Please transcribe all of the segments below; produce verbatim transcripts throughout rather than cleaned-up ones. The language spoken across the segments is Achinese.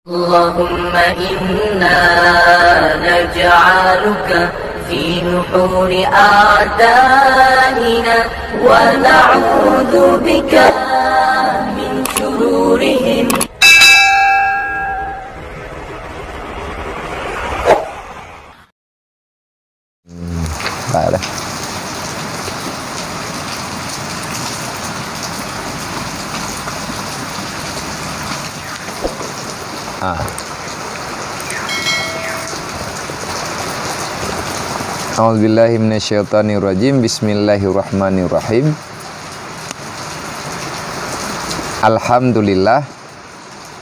اللهم إنا نجعلك في نحور أعدائنا ونعوذ بك من شرورهم. Hmm, tak ada. Ah. A'udzubillahi minasyaitonirrajim. Bismillahirrahmanirrahim. Alhamdulillah.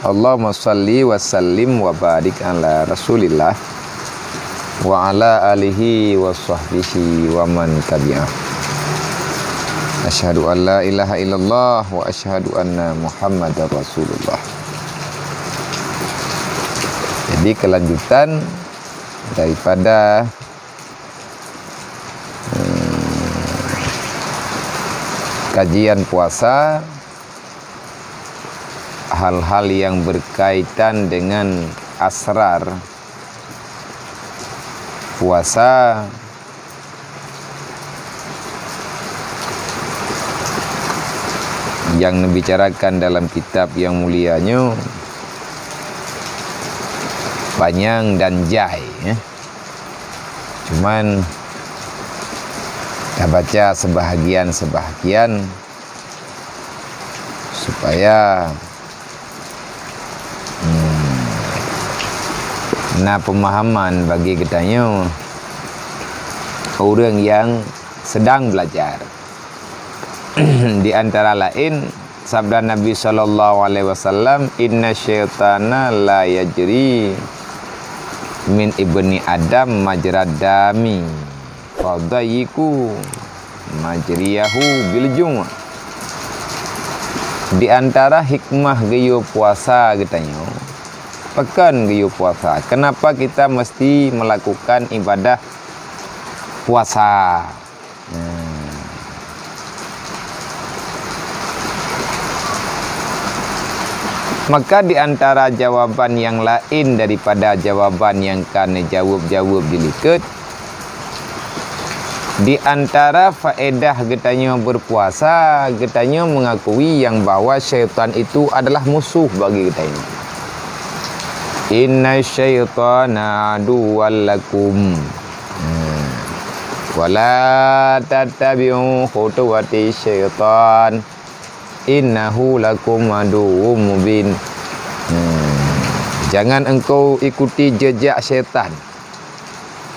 Allahumma shalli wa sallim wa barik ala Rasulillah wa ala alihi wa sahbihi wa man tabi'ah. Asyhadu an la ilaha illallah wa asyhadu anna Muhammadar Rasulullah. Jadi, kelanjutan daripada, hmm, kajian puasa, hal-hal yang berkaitan dengan asrar puasa yang dibicarakan dalam kitab yang mulia nyoe panyang dan jai, eh. Cuman, tabaca sebahagian-sebahagian supaya, hmm, na pemahaman bagi geutanyoe ureuëng nyang sedang belajar. Di antara lain, sabda Nabi sallallahu alaihi wasallam, "Inna syaitana la yajri min ibni Adam majrad dami, fadayyiqu majriyahu bil jumu'ah." Di antara hikmah geuyue puasa geutanyoe, pakon geuyue puasa? Kenapa kita mesti melakukan ibadah puasa? Hmm. Maka di antara jawaban nyang laén daripada jawaban nyang ka neujaweueb-jaweueb di likot, di antara faedah geutanyoe berpuasa, geutanyoe mengakui nyang bahwa syaitan itu adalah musuh bagi geutanyoe. "Inna syaitana aduwwal lakum." Hmm. "Wala tattabi'u khutuwati syaitan, innahu lakum aduwwum mubin." Hmm. Jangan engkau ikuti jejak syaitan.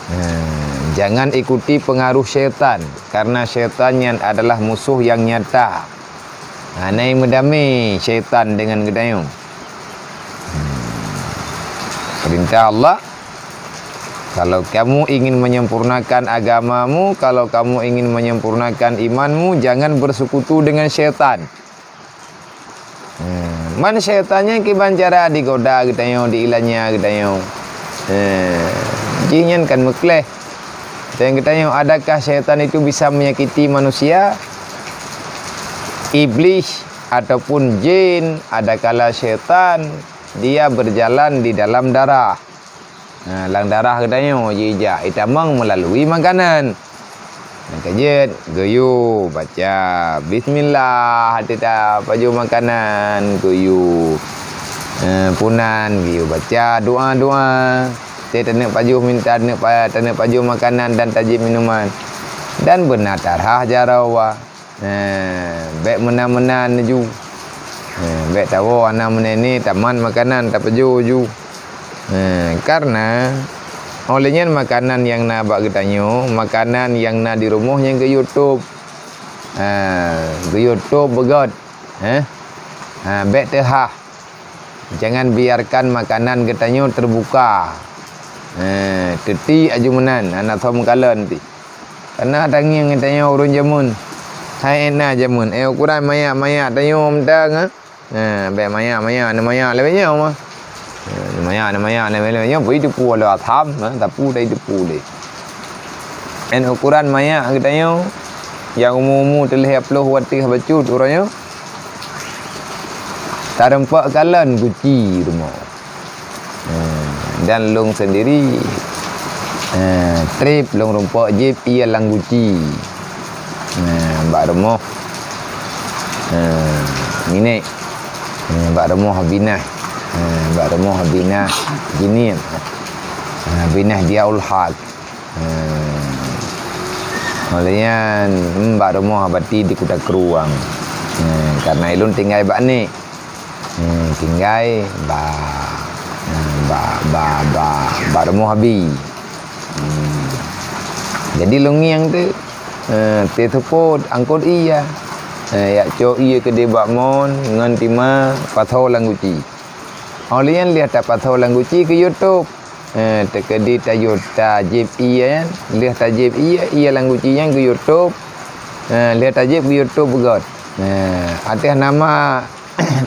Hmm. Jangan ikuti pengaruh syaitan, karena syaitan nyan adalah musuh yang nyata. Hana meudamé syaitan dengan geutanyoe. Hmm. Perintah Allah, "Kalau kamu ingin menyempurnakan agamamu, kalau kamu ingin menyempurnakan imanmu, jangan bersekutu dengan syaitan." Hmm. Man syaitan nyan kiban cara digoda geutanyoe, diilanya geutanyoe. Hmm. Jih nyan kan meukleh. Dan geutanyoe, adakah syaitan itu bisa menyakiti manusia? Iblis ataupun jin, adakala syaitan, dia berjalan di dalam darah. Nah, lam darah geutanyoe jijak, itamong melalui makanan. Nah, keujeuet, geuyue baca bismillah, watée tapajoh makanan, geuyue, eh, punan, geuyue baca doa-doa. Watée taneuk pajoh minta, taneuk pa-, taneuk pajoh makanan dan tajieb minuman. Dan beuna tarhah jaroe. Nah, bék meunan-meunan laju. Nah, bék tawoe hana meunan ni, tamat makanan, tapajoh ju. Nah, karena oleh nyan makanan nyang na bak geutanyoe, makanan nyang na di rumoh nyang geuyue tôb. Ha, geuyue tôb beugöt. Eh? Ha, bék teuhah. Jangan biarkan makanan geutanyoe terbuka. Eh, teuti aju meunan, hana soe meukalon pih. Kana tangieng geutanyoe ureuëng jameun. Hai na jameun, eh, ukuran manyak-manyak tanyoe mantong, eh. Eh, bék manyak-manyak, na manyak lé nyoe mah. Eh, na manyak, na manyak lé nyoe, bri teupeu lé asam, eh, tapu tai teupeu lé. En ukuran manyak geutanyoe, nyang umu-umu teuh lhée ploh watée bacut uroe nyoe. Tareumpok kalon guci rumoh. Dan lôn sendiri, eh, trép lôn rumpok jieb ié lam guci. Nah, bak rumoh, eh, Minék. Eh, bak rumoh Abinah. Eh, bak rumoh Abinah Jinin. Eh, Abinah Diaul Haq. Eh, óh lheueh nyan, hmm, bak rumoh Abati di Kuta Krueng. Eh, karena ulôn tinggai bak nek. Hmm, tinggai ba, hmm, ba, ba, ba, ba rumoh Abi. Hmm. Jadi lôn ngieng tu, eh, teuseupôt angkot ié. Eh, jak cok ié keudeh bak mon ngon tima pasoe lam guci. Óh lheueh nyan lheueh tapasoe lam guci keu YouTube. Eh, teukeudi tayue tajieb ié nyan, lheueh tajieb ié, ié lam guci nyan keu YouTube. Eh, lheueh tajieb keu YouTube beugöt. Eh, ateueh nama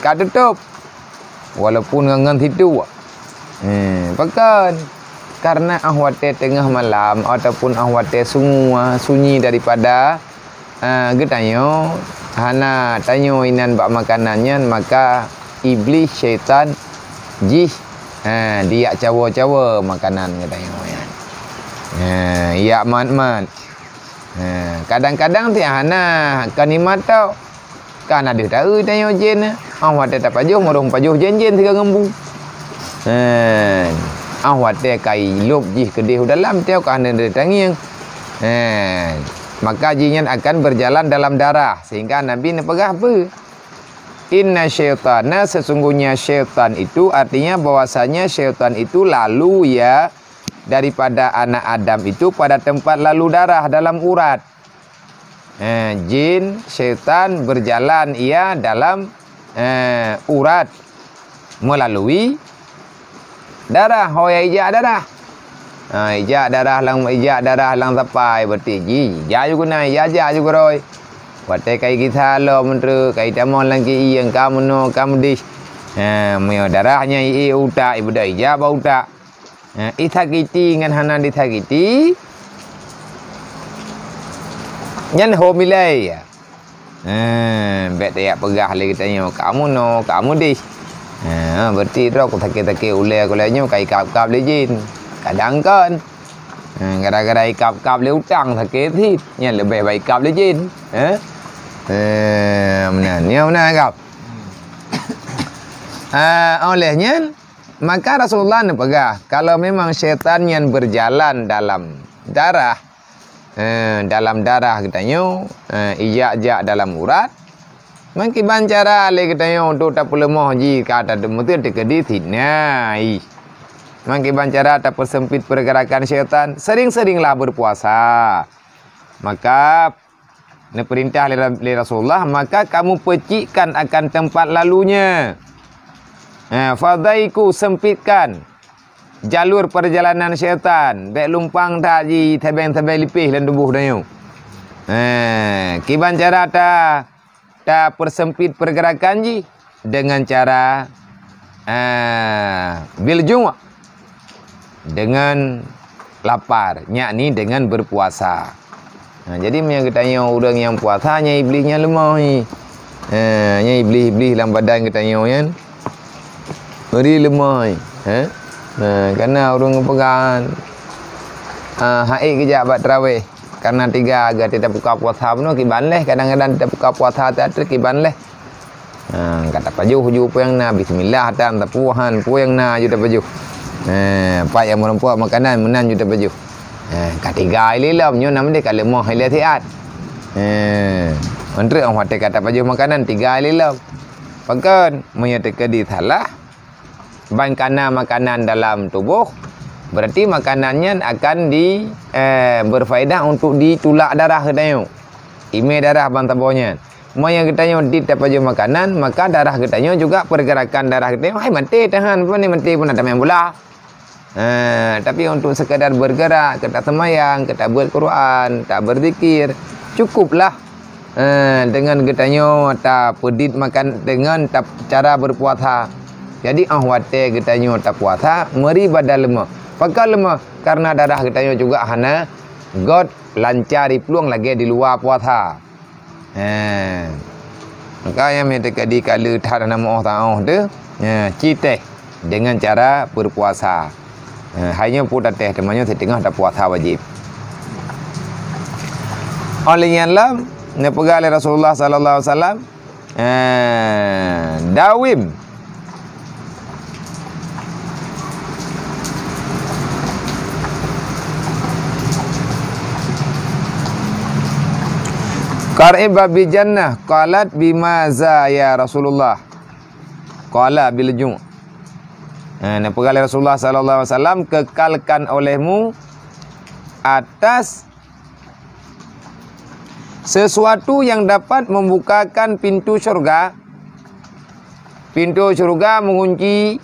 ka tutôp. Walaupun ngon, ngon situ. Hmm, pakon? Karena óh watèe teungoh malam ataupun óh watèe sunyi, sunyi daripada, ah, geutanyoe hana tanyoe inan bak makanan nyan, maka Iblih, syaitan jih, ah, dijak cawa-cawa makanan geutanyoe nyan. Ah, jak mat-mat. Ah, kadang-kadang ti hana ka nikmat tok. Ka na deuh taeu tanyoe jén, óh watèe tapajoh, meurôh pajoh jén-jén sigoe ngon bu. Hen, óh watèe ka ilôb jih keudeh u dalam, teuh ka hana deuh tangieng. Hen, maka jih nyan akan berjalan dalam darah, sehingga Nabi neupeugah peue? Inna syaitana, sesungguhnya syaitan itu, artinya bahwasanya syaitan itu lalu ya daripada anak Adam itu pada tempat lalu darah dalam urat. Eh, jin, syaitan berjalan ia dalam, eh, urat melalui darah. Ho ya ijak darah. Ha, ijak darah lam, ijak darah lam sapai, berarti ji, ijak ju guna, ijak, ijak ju geroi. Watèe kai gisa lom menteri, kai tamong lam ki ieng, ka meunoe, ka meudeh. Ha, meunyoe darah nyan i utak, ibeudôh ijak bak utak. Ha, isakiti ngon hana disakiti, nyan ho milai. Ha, bèk tajak peugah lé geutanyoe, "Kamu no, kamu dih." Ha, berarti droe sakét-sakét ulèe, ulèe nyoe ka ikab-kab lé jin. Kadang kon. Ha, gara-gara ikab-kab lé utang sakét cit, nyan leubeh baik ikab lé jin. Ha? Ha, meunan. Nyoe meunan kab. Ha, óh lheueh nyan, maka Rasulullah neupeugah, kalau memang syaitan nyan berjalan dalam darah, eh, dalam darah geutanyoe, eh, ijak-jak dalam urat, meukiban cara lé geutanyoe untuk tapeuleumoh jih ka ta-, meuteun teukeudi fitnah. Ih. Meukiban cara tapeusempit pergerakan syaitan, sering-seringlah berpuasa. Maka neupeurintah lé, lé Rasulullah, "Maka kamu pecikkan akan tempat lalunya." Ha, fadaiku, sempitkan jalur perjalanan syaitan, bèk lumpang that jisabeng-sabeng lipéh lam tuboh tanyoe. Ha, kiban cara ta, tapeusempit pergerakan jih dengan cara, ah, bil ju', dengan lapar, yakni dengan berpuasa. Ha, jadi meunyoe geutanyoe ureueng nyang puasa, nyan iblih nyan leumoh. Ha, nyan iblih-iblih lam badan geutanyoe nyan. Bri leumoh. Ha? Nah, kana ureueng geupeugah, ah, hai geujak bak tarawih. Karena tiga, agar teutab buka puasa bunoe kiban leh, kadang-kadang teutab buka puasa teuk kiban leh. Ha, ka tapajoh ju peue nyang na, bismillah tan, tapuhan peue nyang na ju tapajoh. Ha, pat nyang meurumpok makanan meunan ju tapajoh. Ha, ka tiga ilée lom, nyoe nam deh ka leumoh ilée siat. Ha, meuntreuk watée ka tapajoh makanan tiga ilée lom. Pakon, meunyoe teukeudi salah, ban kana makanan dalam tuboh, berarti makanan nyan akan di, eh, berfaedah untuk ditulak darah geutanyoe. Imé darah ban saboh nyan. Meunyoe geutanyoe dit tapajoh makanan, maka darah geutanyoe juga pergerakan darah geutanyoe hai maté tahan, pane maté pun ada main bola. Eh, tapi untuk sekadar bergerak, keu taseumayang, keu tabeuet Quran, taberzikir, cukuplah, eh, dengan geutanyoe tapeudit makan dengan ta-, cara berpuasa. Jadi, óh watée geutanyoe tapuasa, meuri badan leumoh. Pakon leumoh? Karena darah geutanyoe juga hana göt lancar jiplueng lagée di luwa puasa. Ha. Maka nyang meuteukadi kaleue that hana meuoh taoh teuh, ha, ci teh dengan cara berpuasa. Eh, hai nyoe pun tatéh, teuma nyoe siteungoh tapuasa wajéb. Óh lheueh nyan lom, neupeugah lé Rasulullah sallallahu alaihi wasallam, eh, dawim. Qariba bi jannah, qalat, "Bimaza ya Rasulullah?" Qala, "Bil ju'." Eh, neupeugah lé Rasulullah sallallahu alaihi wasallam, "Kekalkan olehmu atas sesuatu yang dapat membukakan pintu syurga." Pintu syurga mengunci.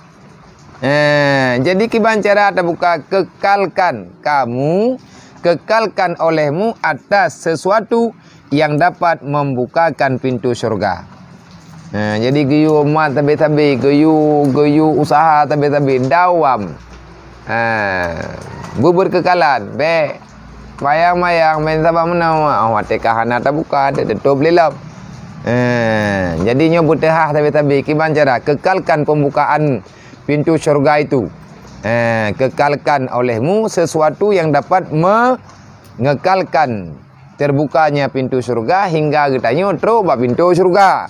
Eh, jadi kiban cara tabuka, kekalkan kamu, kekalkan olehmu atas sesuatu yang dapat membukakan pintu syurga. Ha, jadi geuyue mat sabe-sabe, geuyue, geuyue usaha sabe-sabe, dawam. Ha, beubeukeukalan, bék mayang-mayang main saban meunoe, oh, watée ka hana tabuka, teututôb lé lom. Ha, jadi nyoe beuteuhah sabe-sabe, kiban cara kekalkan pembukaan pintu syurga itu. Ha, kekalkan olehmu sesuatu yang dapat mengekalkan terbukanya pintu syurga hingga geutanyoe trok bak pintu syurga.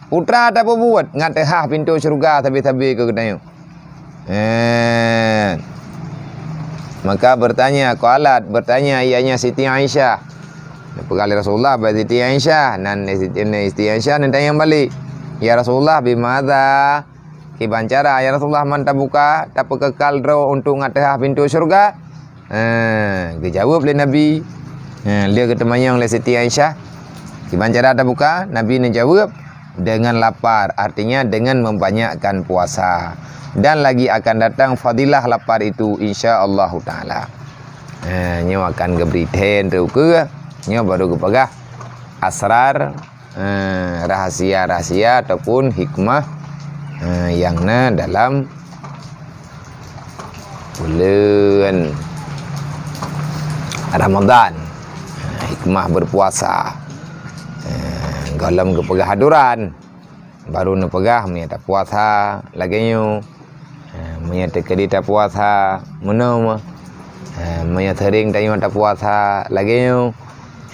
Putra tapeubuet ngat teuhah pintu syurga sabe-sabe keu geutanyoe. Eh. Maka bertanya, qalat, bertanya ianya Siti Aisyah. Neupeugah lé Rasulullah bak Siti Aisyah, nan Siti, Siti Aisyah neutanyong balik, "Ya Rasulullah, bimadza?" Kiban cara, ya Rasulullah, man tabuka, tapeukekal droe untuk ngat teuhah pintu syurga? Eh, geujaweueb lé Nabi. Eh, lheueh geuteumanyong lé Siti Aisyah, kiban cara tabuka? Nabi neujaweueb, dengan lapar, artinya dengan membanyakkan puasa. Dan lagi akan datang fadilah lapar itu, insya Allahu taala. Eh, nyoe akan geubri then teukeue, nyoe baru geupeugah asrar eh, rahsia-rahsia ataupun hikmah, eh, nyang na dalam buleuen Ramadhan. Eh, hikmah berpuasa. Eh, gohlom geupeugah aturan. Baru neupeugah meunyoe tapuasa lagée nyoe. Ha, meunyoe teukeudi tapuasa, meunoe meuh. Ha, meunyoe seuring tanyoe tapuasa lagée nyoe.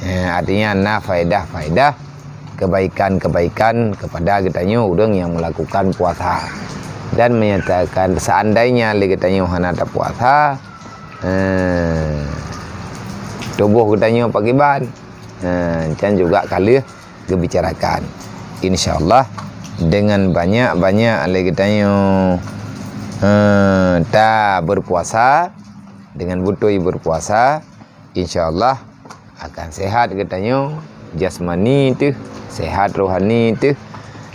Ha, artinya na faedah-faedah kebaikan-kebaikan kepada geutanyoe ureuëng nyang melakukan puasa. Dan menyatakan seandainya lé geutanyoe hana tapuasa, ha, tuboh geutanyoe pakriban. Ha, dan juga ka lheueh geubicarakan. Insya Allah, dengan banyak-banyak lé geutanyoe, eh, ta berpuasa, dengan beutôi berpuasa, insya Allah akan sehat geutanyoe, jasmani teuh, sehat rohani teuh,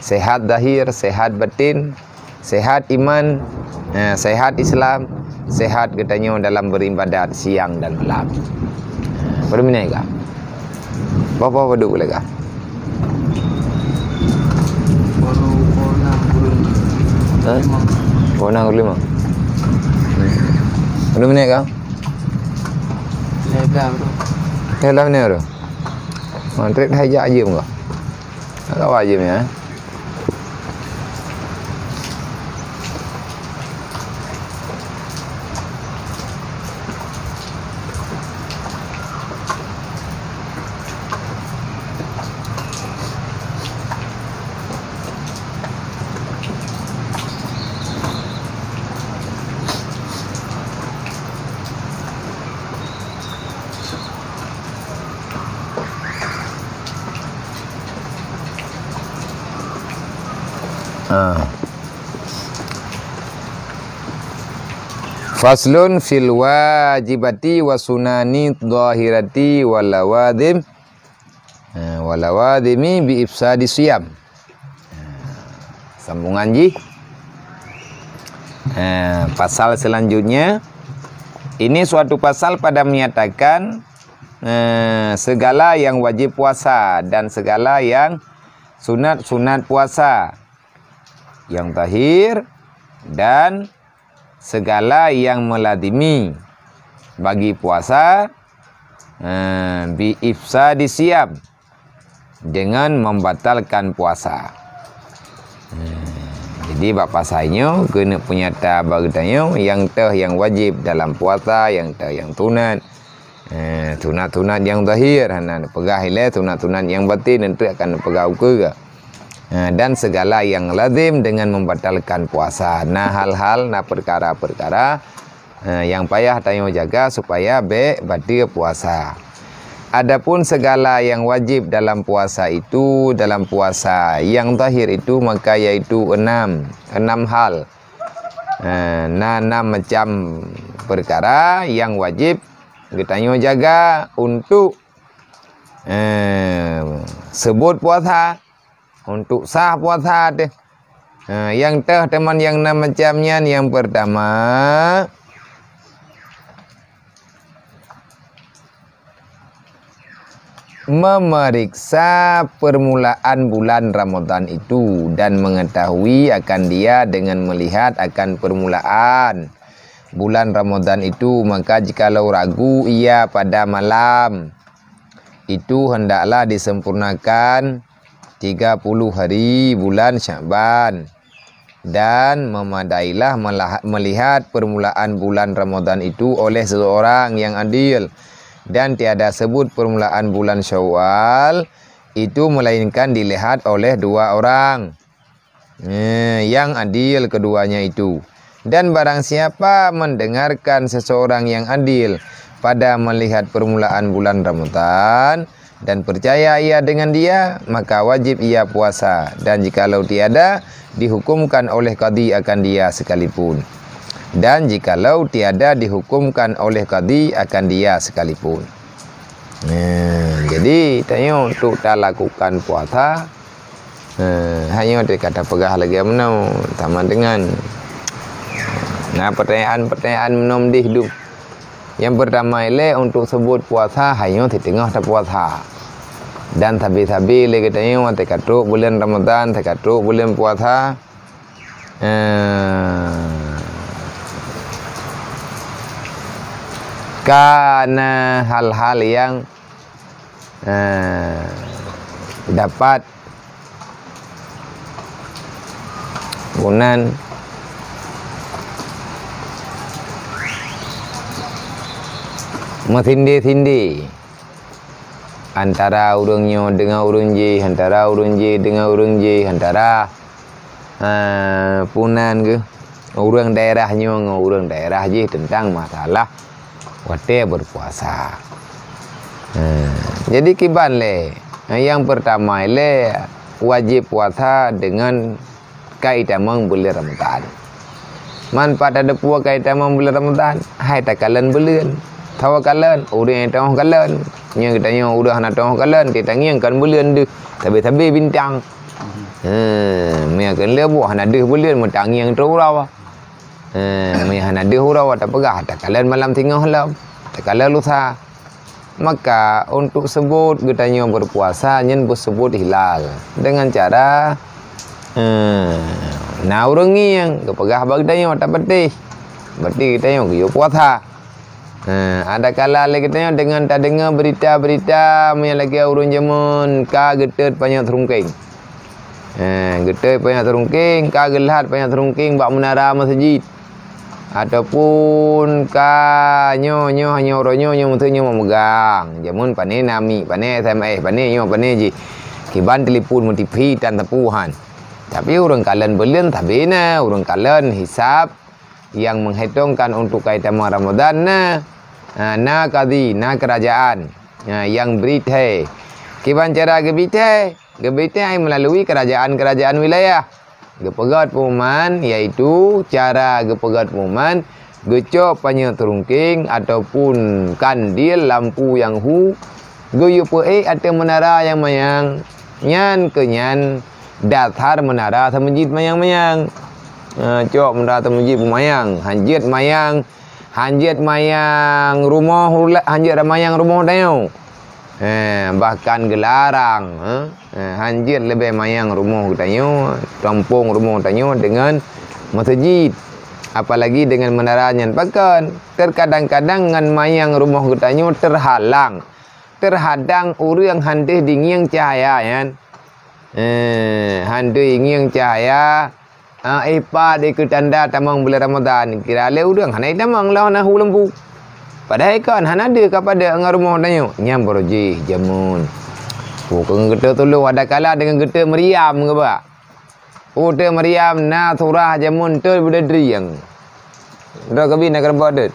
sehat zahir, sehat batin, sehat iman, eh, sehat Islam, sehat geutanyoe dalam beribadat siang dan malam. Eh, peureuminan ka? Boh-boh padub lé ka? Baru pukul enam kurang lima. Hah? Pukul enam kurang lima. Peureuminan ka? Lhèe blah, bro. Lhèe blah minit, bro. Maghrib dah ijak ajeum ka? Ka wajéb nyan, eh? Ah. Faslun fil wajibati wa sunani dhahirati wa lawadhim. Ha, wa lawadhimi bi ifsadi siyam. Ha, sambungan jih. Ha, pasal selanjutnya, ini suatu pasal pada menyatakan, eh, segala yang wajib puasa dan segala yang sunat-sunat puasa, yang zahir dan segala yang melazimi bagi puasa, eh, bi ifsadi siyam, dengan membatalkan puasa. Eh, Jadi bak pasai nyoe keuneuk peunyata bak geutanyoe nyang teuh nyang wajéb dalam puasa, nyang teuh nyang sunat. Eh, sunat-sunat nyang zahir, hana neupeugah ilée sunat-sunat nyang batin, eunteuk akan neupeugah ukeue. Eh, dan segala nyang lazim dengan membatalkan puasa. Na hal-hal, na peukara-peukara, eh, nyang payah tanyoe jaga supaya bék bateue puasa. Adapun segala nyang wajéb dalam puasa itu, dalam puasa nyang zahir itu, maka yaitu enam, enam hal. Eh, na enam macam peukara nyang wajéb geutanyoe jaga untuk, eh, seubot puasa, untuk sah puasa teuh. Eh, nyang teuh teuma nyang enam macam nyan, nyang peurtama, memeriksa permulaan bulan Ramadan itu dan mengetahui akan dia dengan melihat akan permulaan bulan Ramadan itu. Maka jikalau ragu ia pada malam itu, hendaklah disempurnakan tiga puluh hari bulan Syakban. Dan memadailah melaha-, melihat permulaan bulan Ramadan itu oleh seseorang yang adil, dan tiada sebut permulaan bulan Syawal itu melainkan dilihat oleh dua orang, eh, yang adil keduanya itu. Dan barang siapa mendengarkan seseorang yang adil pada melihat permulaan bulan Ramadan, dan percaya ia dengan dia, maka wajib ia puasa, dan jikalau tiada, dihukumkan oleh kadhi akan dia sekalipun. Dan jikalau tiada, dihukumkan oleh kadhi akan dia sekalipun. Nah, jadi tanyoe untuk talakukan puasa, eh, hanya teuka tapeugah lagée meunoe, sama dengan na pertanyaan-pertanyaan meunoe dih dup. Nyang peurtama ilée untuk seubot puasa, hai nyoe siteungoh tapuasa. Dan sabe-sabe lé geutanyoe watée ka trok buleuen Ramadhan, teuka trok buleuen puasa, eh, ka na hal-hal nyang, eh, dapat Meunan meusindé-sindé antara ureuëng nyoe deungon ureuëng jéh, antara ureuëng jéh deungon ureuëng jéh, antara, eh, punan geuh ureuëng daerah nyoe ngon ureuëng daerah jéh teuntang masalah watée beupuasa. Nah, jadi kiban lé, nyang peurtama ilée wajéb puasa deungon ka itamong buleuen Ramadhan. Man pat tadeupue ka itamong buleuen Ramadhan, hai takalon buleuen. Saboh kalon, ureuëng nyang teungoh kalon. Nyoe geutanyoe ureuëng hana teungoh kalon, titangieng kon buleuen deuh, sabe-sabe bintang. He, meunyoe keu lheueh boh hana deuh buleuen, meutangieng trok uroe. He, meunyoe hana deuh uroe tapeugah, takalon malam singoh lom, takalon lusa. Maka untuk seubot geutanyoe beupuasa nyan beuseubot hilal deungon cara, eh, na ureuëng ngieng geupeugah bak geutanyoe tapatéh, berarti geutanyoe geuyue puasa. Eh, adakala lé geutanyoe deungon tadeungoe beurita-beurita meunyoe lagée ureuëng jameun ka geutot panyöt seurungkeng. Eh, geutot panyöt seurungkeng, ka geulhat panyöt seurungkeng bak meunara meuseujid. Ataupun ka nyoe, nyoe, nyoe, uroe nyoe, nyoe, meuseu nyoe meumeugang. Jameun pane na mic, pane S M S, pane nyoe, pane jih. Kiban telepon meutipi tan sapeue han. Tapi ureuëng kalon buleuen sabe na, ureuëng kalon hisab nyang meuhitongkan untuk ka itamong Ramadhan na. Ha, na kadhi, na keurajaan, ha, nyang bri thée. Kiban cara geubri thée? Geubri thée meulalu keurajaan-keurajaan wilayah. Geupeugét pengumuman, yaitu cara geupeugét pengumuman, geucok panyöt seurungkeng ataupun kandil lampu nyang hu, geuyue peuék ateueh meunara nyang manyang. Nyan keuh nyan dasar meunara seumeujid manyang-manyang. Eh, cok meunara seumeujid peumayang, hanjeuet mayang, hanjeuet mayang rumoh ula-, hanjeuet mayang rumoh tanyoe. Eh, bahkan geularang, eh, eh, hanjeuet leubeh mayang rumoh geutanyoe, tampông rumoh tanyoe deungon meuseujid, apalagi deungon meunara nyan. Pakon? Teukadang-kadang ngon mayang rumoh geutanyoe teuhalang, teuhadang ureuëng han deuh jingieng cahya nyan. Eh, han deuh jingieng cahya, Ah, eh, pat dikeue tanda tamong buleuen Ramadhan, kira lé ureuëng hana jitamong lom na hu lampu. Padahai kon hana deuh ka padub ngon rumoh tanyoe. Nyan baroe jih jameun. Peue keu geuteuek tulông, ada kala deungon geuteuek meriam geuba. Peue teuek meriam na surah jameun teuek beudedrieng. Droe keubi na keureubeuk deuek.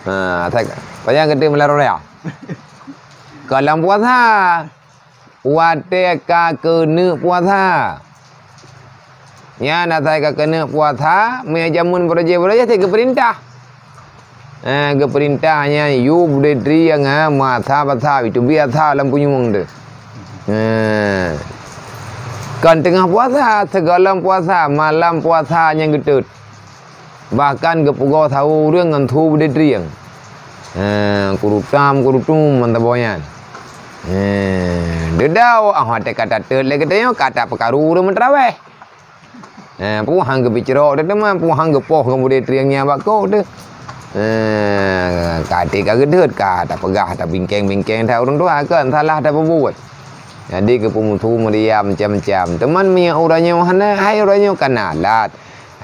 Ha, asai ka-, panyang geuteuek meularoe raya. Ka lam puasa. Watée ka keuneuk puasa. Nyan asai ka keuneuk puasa, meunyo jameun beurajée-beurajée, asai geupeurintah. Eh, geupeurintah nyan, yub didri nyang masa-masa, itu biasa lam punyueng teuh. Eh. Kon teungoh puasa, sigohlom puasa, malam puasa nyang geutot. Bahkan geupeugöt sawoe ureuëng ngon su beudedrieng. Eh, kurutam, kurutum mantong boh nyan. Eh, deudau, ah, watée ka tatot lé geutanyoe, ka tapeukaru ureuëng meuteurawéh. Eh, peue han geupicrok teuh teuma, peue han geupoh ngon beudedrieng nyan bak kôk teuh. Eh, ka até ka geudeuet, ka tapeugah, tabingkeng-bingkeng that ureuëng tuha, kon salah tapeubuet. Jadi geupeumusu meuria macam-macam. Teuma meunyo uroe nyoe hana, hai uroe nyoe ka na alat.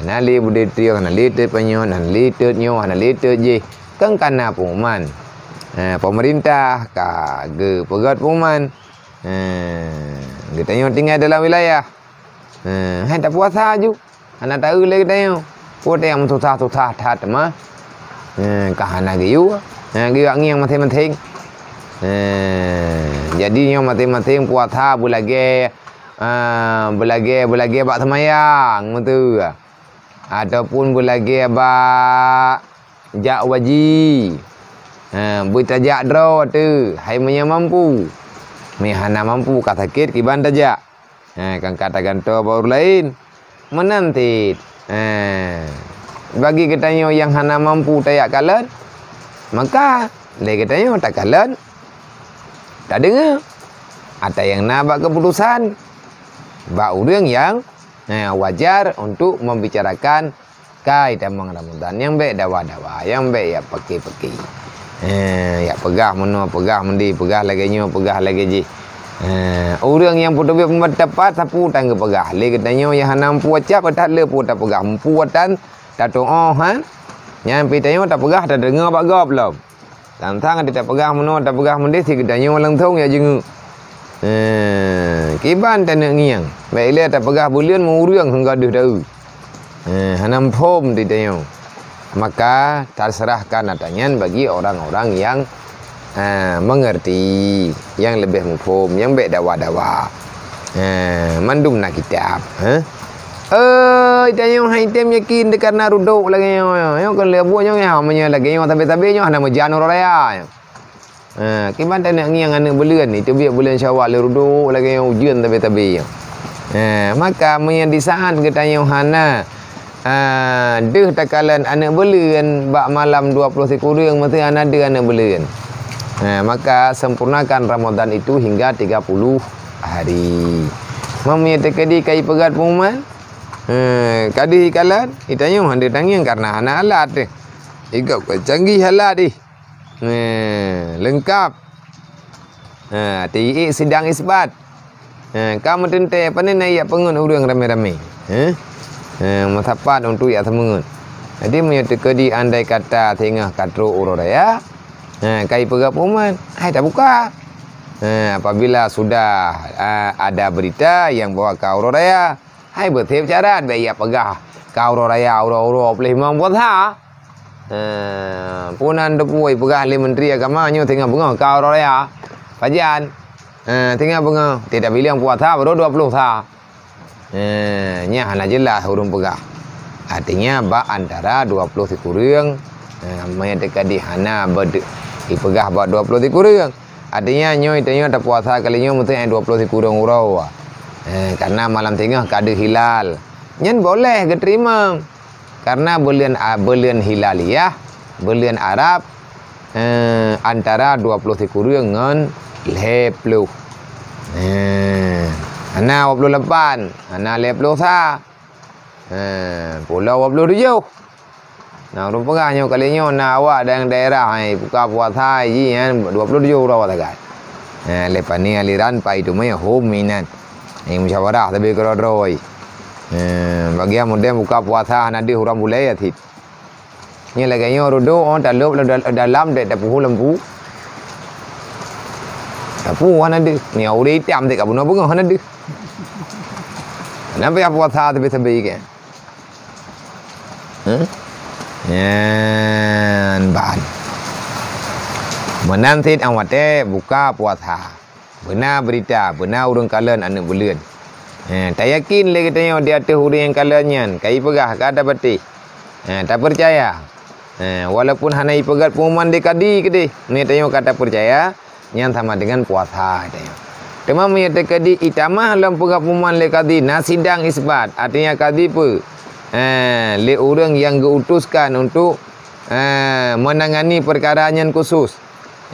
Hana lé beudedrieng, hana lé tot panyöt, hana lé tot nyoe, hana lé tot jih. Kan ka na pengumuman. Eh, pemerintah ka geupeugöt pengumuman. Eh, geutanyoe tinggai dalam wilayah. Eh, hai tapuasa ju. Hana taeu lé geutanyoe. Peue nyang meususah-susah that teuma. Eh, ka hana geuyue. Eh, geuyue ngieng maséng-maséng. Eh, jadi nyoe maséng-maséng puasa beulagée, ah, beulagée, beulagée bak seumayang, beutôi. Ataupun beulagée bak jak waji. Ha, beutajak droe teuh, hai meunyo mampu. Meunyo hana mampu, ka sakét kiban tajak. Ha, kan ka tagantoe bak ureuëng laén. Meunan cit. Ha, bagi geutanyoe nyang hana mampu tajak kalon, maka lé geutanyoe takalon, tadeungoe. Ata nyang na bak keuputosan bak ureuëng nyang, ha, wajar untuk membicarakan Kai tamong Ramadhan, nyang bék dawa-dawa, nyang bék jak paké-paké. Eh, jak peugah meunoe, peugah meudéh, peugah lagée nyoe, peugah lagée jih. Eh, ureuëng nyang peuteubiet peutepat sapeue tan geupeugah. Lé geutanyoe nyang hana mampu ucab, that le peue tapeugah, mampu tan tatuoh, han? Nyan pih tanyoe tapeugah, tadeungoe bak gob lom. Tang-tang di tapeugah meunoe, tapeugah meudéh, si geutanyoe langsong jak jeungeuk. Eh, kiban taneuk ngieng. Bék ilée tapeugah buleuen meu ureuëng hingga deuh daeu. Eh, hana muphom di tanyoe. Maka taserahkan ata nyan bagi orang-orang yang, eh, mengerti, yang lebih muphom, yang bék dawa-dawa. Eh, mandum na kitab, eh. Eh, tanyoe hai tem yakin teuka na rudok lagée nyoe. Nyoe kon leubuet nyoe, ha, meunyoe lagée nyoe sabe-sabe nyoe hana meujan uroe raya. Ha, kiban taneuk ngieng aneuk buleuen, itu biet buleuen Syawal lé rudok lagée nyoe ujeuen tabe-tabe. Ha, maka meunyoe di saat geutanyoe hana, ha, deuh takalon aneuk buleuen bak malam dua puluh sikureueng, meusti hana deuh aneuk buleuen. Ha, maka sempurnakan Ramadan itu hingga tiga puluh hari. Meunyoe teukeudi ka jipeugét pengumuman, ha, ka deuh jikalon, geutanyoe hana deuh tangieng karena hana alat deh. Igop ka canggih alat deh. Nah, leungkap. Nah, tiek sidang isbat. Nah, ka meuteuntée pane na jak peungeut ureuëng ramé-ramé. Heh? Nah, meusapat untuk jak seumeungeut. Jadi, meunyoe teukeudi andai kata singoh ka trok uroe raya, nah, ka jipeugah pengumuman, hai tabuka. Nah, apabila sudah, ah, ada berita yang bahwa ka uroe raya, Hai beutép syarat, bék jak peugah ka uroe raya, uroe-uroe peuléh limong puasa. Eh, peue nan teupeu jipeugah lé Menteri Agama nyoe teungoh beungoh ka uroe raya. Pajan? Eh, teungoh beungoh, teutab bilang puasa baru dua puluh sa. Eh, nyan hana jeulaih ureuëng peugah. Artinya, bak antara dua puluh sikureueng, eh, meunyoe teuka di hana beude-, jipeugah bak dua puluh sikureueng. Artinya, nyoe tanyoe tapuasa kali nyoe meuteun dua puluh sikureueng uroe. Eh, karena malam singoh ka deuh hilal. Nyan boleh geuteurimong. Karena buleuen, a, buleuen hilaliah, buleuen Arab, eh, antara dua puluh sikureueng ngon lhée ploh. Eh, hana dua puluh lapan, hana lhée ploh sa. Eh, pulo dua puluh tujoh. Nah, ureuëng peugah nyoe kali nyoe na awak daerah-daerah, hai, buka puasa jih, eh, dua puluh tujoh uroe sagai. Eh, leupah ni aliran pai teumé hom inan. Eh, musyawarah tapi keudroe-droe. Eh, bagian model buka puasa hana deuh ureuëng bulée ya cit. Nyan lagée nyoe rudok, oh, talop lam dal-, dalam dek tapuhu lampu. Tapuhu hana deuh. Ni ureuëng itam dek ka bunoe beungoh hana deuh. Kenapa ya puasa tapi sebi ke? Huh? Nyan ban. Meunan cit awate buka puasa. Beuna beurita, beuna ureuëng kalon aneuëk buleuen. Eh, tayakin lé geutanyoe di ateueh ureuëng nyang kalon nyan, ka ipeugah ka tapatéh. Eh, tapeucaya. Eh, walaupun hana ipeugét pengumuman di kadi keudeh, meunyoe tanyoe ka tapeucaya, nyan sama dengan puasa tanyoe. Teuma meunyoe teukeudi itamah lom peugét pengumuman lé kadi, na sidang isbat, artinya kadi peue? Eh, lé ureuëng nyang geuutuskan untuk, eh, menangani perkara nyan khusus.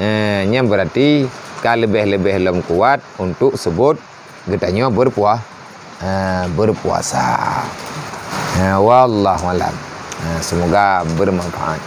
Eh, nyan berarti ka leubeh-leubeh lom kuat untuk sebut geutanyoe berpua-, eh, berpuasa. Eh, wallahu alam. Eh, semoga bermanfaat.